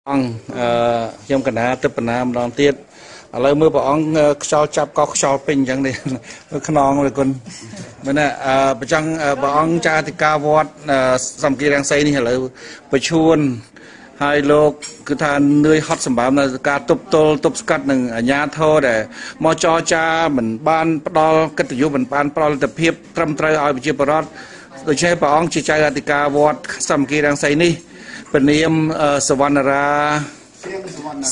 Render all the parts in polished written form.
អង្គអឺខ្ញុំកណាទឹកបណ្ណាម្ដងទៀត។ ឥឡូវមើលព្រះអង្គខ្យល់ចាប់កោខ្យល់ពេញអញ្ចឹងនេះខ្នងលើគុណមែនទេ? អឺប្រចាំព្រះអង្គចាអធិការវត្តសំគីរាំងសីនេះ ឥឡូវប្រឈួនហើយ លោកគឺថានឿយហត់សម្បើមនៅការទប់ទល់ទប់ស្កាត់នឹងអាញាធរដែលមកចរចា មិនបានផ្ដល់កិត្តិយស មិនបានផ្ដល់លទ្ធភាពត្រឹមត្រូវឲ្យប្រជាពលរដ្ឋ។ ដូច្នេះព្រះអង្គជាចៅអធិការវត្តសំគីរាំងសីនេះ ពនាមសវណ្ណរា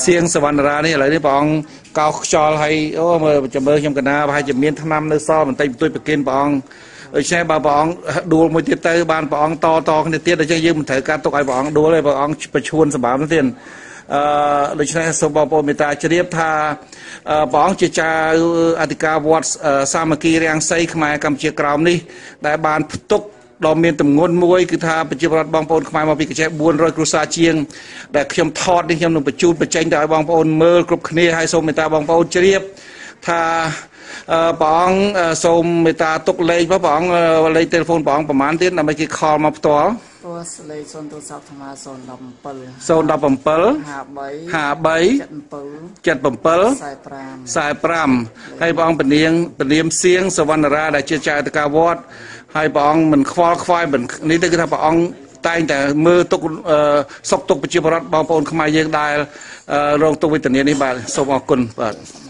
សៀងសវណ្ណរានេះ ឥឡូវនេះព្រះអង្គកោសខ្យល់ហើយ។ អូ មើលចាំមើលខ្ញុំកណា ប្រហែលជាមានថ្នាំនៅសល់បន្តិចបន្តួចប្រគិនព្រះអង្គ។ ដូច្នេះបើព្រះអង្គដួលមួយទៀតទៅ បានព្រះអង្គតតគ្នាទៀត ដូច្នេះយើងមិនត្រូវការទុកឲ្យព្រះអង្គដួលទេ ព្រះអង្គប្រឈួនសម្បើមទៀត។ អឺដូច្នេះសូមបងប្អូនមេត្តាជ្រាបថា ព្រះអង្គជាចៅអធិការវត្តសាមគ្គីរាំងសីខ្មែរកម្ពុជាក្រោមនេះ ដែលបានផ្ទុកដ៏មានទម្ងន់មួយ គឺថាប្រជាពលរដ្ឋបងប្អូនខ្មែរមកពីកញ្ចេះ400គ្រួសារជាង ដែលខ្ញុំថតនេះ ខ្ញុំនឹងបញ្ជូនបញ្ចេញទៅឲ្យបងប្អូនមើលគ្រប់គ្នា ហើយសូមមេត្តាបងប្អូនជ្រាបថា ព្រះអង្គសូមមេត្តាទុកលេខ ព្រះអង្គលេខទូរស័ព្ទព្រះអង្គប្រហែលទៀត ដើម្បីគេខលមកផ្ទាល់។ ព្រោះលេខ0ទូរស័ព្ទអាត្មា017 017 53 53 77 45 45។ ហើយព្រះអង្គពនាងពនាមសៀងសវណ្ណរា ដែលជាចៅអធិការវត្ត ហើយព្រះអង្គមិនខ្វល់ខ្វាយមិននេះទេ គឺថាព្រះអង្គតែងតែមើលទុកសុខទុក្ខប្រជាពលរដ្ឋបងប្អូនខ្មែរយើងដែលរងទុក្ខវេទនានេះ។ បាទ សូមអរគុណ។ បាទ។